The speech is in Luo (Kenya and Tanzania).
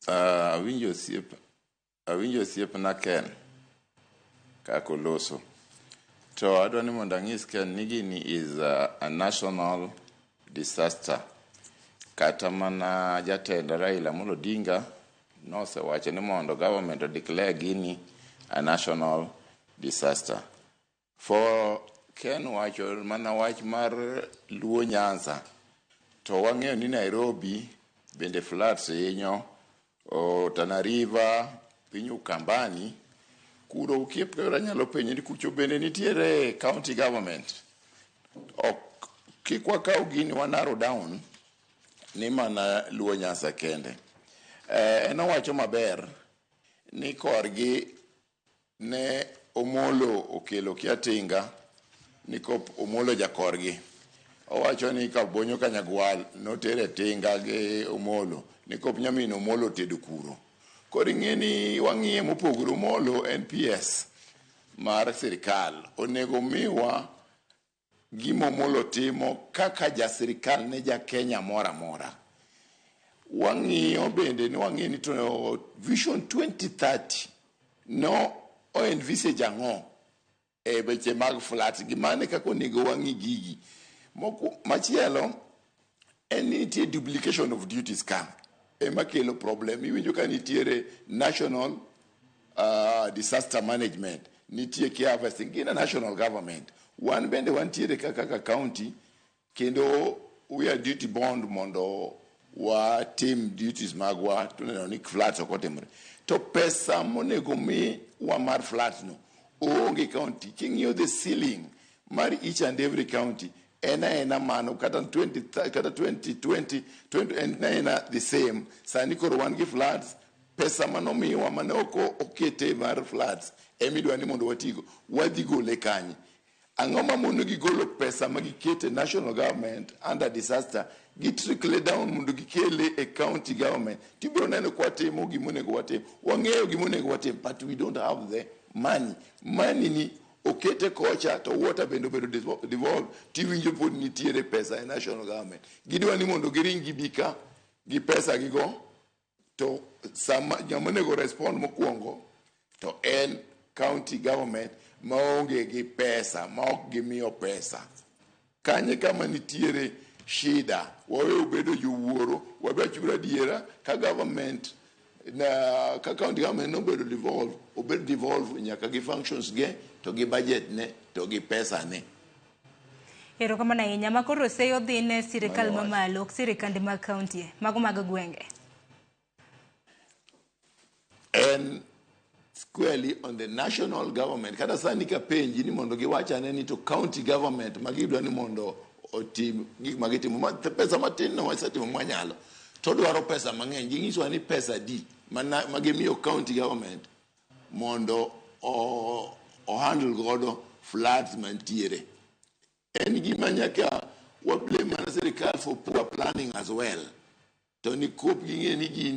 Awinjo osiepna Ken kaka oloso. To adwa ni mondo anyis Ken ni gini is a national disaster. Kata mana jatend Raila Amolo Odinga nosewacho ni mondo government o declare gini a national disaster. For Ken wacho mana wach mar Luo Nyanza, to wang'eyo ni Nairobi bende floods hinyo, o Tana River, piny Ukambani, kuro ukiep anyalo penjo ni kucho bende nitiere county government. Ok kik wakaw gini wa narrow down ni mana Luo Nyanza kende. En owacho maber ni korgi ne Omolo okelo kia tinga ni kop Omolo jakorgi. Owacho ni Kabonyo Kanyagwal notere tinga gi Omolo ni kop nyamin Omolo tedo kuro. Koro ing'e ni wang'iye mopogore. Omolo en PS mar sirikal. Onego miwa gima Omolo timo kaka ja sirikal ne ja Kenya moro amora. Wang'iyo bende ni wang'iyo ni to Vision 2030 no o envisage ang'o e weche mag floods gi mane kaka onego wang'i gigi. Machielo en ni nitie duplication of duties ka ema kelo problem. Iwinjo ka nitiere national disaster management, nitie care harvesting gin a national government. Wan bende wantiere kaka kaka county kendo we are duty bound mondo watim duties magwa to neno ni floods ok otimore. To pesa monego mi wa mar floods no oonge county. King'iyo the ceiling mar each and every county en aena mano kata 20, kata 2020 20, en aena the same. Sani koro wan gi floods, pesa manomiwa mane ok okete mar floods emidwa ni mondo watigo, wadhi gole kanye? Ang'o ma mono gi golo pesa ma gikete national government under disaster gi trickle down mondo gikele e county government? Tibiro neno kwa timo gimonego watim. Wang'eyo gimonego watim, but we don't have the money. Money ni okete kocha to water bende obedo devolved, tiwinjo pod nitiere pesa e national government. Gidwa ni mondo giring gibi ka gi pesa gigo to sama ng'ama onego respond mokwongo to en county government maonge gi pesa, ma ok gimiyo pesa. Kanye kama nitiere shida? Wawe bedo jowuoro, wabachur adiera ka government na ka county government nobedo devolve, obed devolve nyaka gi functions ge to gi budget ne to gi pesa ne. Erokamano ahinya. Ma koro seyo dhi ne sirikal Mano wach. mamalo, ok sirikande mag kaunti, mago mag gwenge. En squarely on the national government. Kata sani kapenji ni mondo giwach ane ni to county government ma gidwa ni mondo otim gik ma gitimo ma, pesa matin no wasetimo mwanyalo to dwaro pesa mang'eny. Ginyiswa ni pesa di mana ma gimiyo county government mondo o handle godo floods mantiere. En gima nyaka wa blame mana sirikal for poor planning as well, to ni kop ging'e ni gini.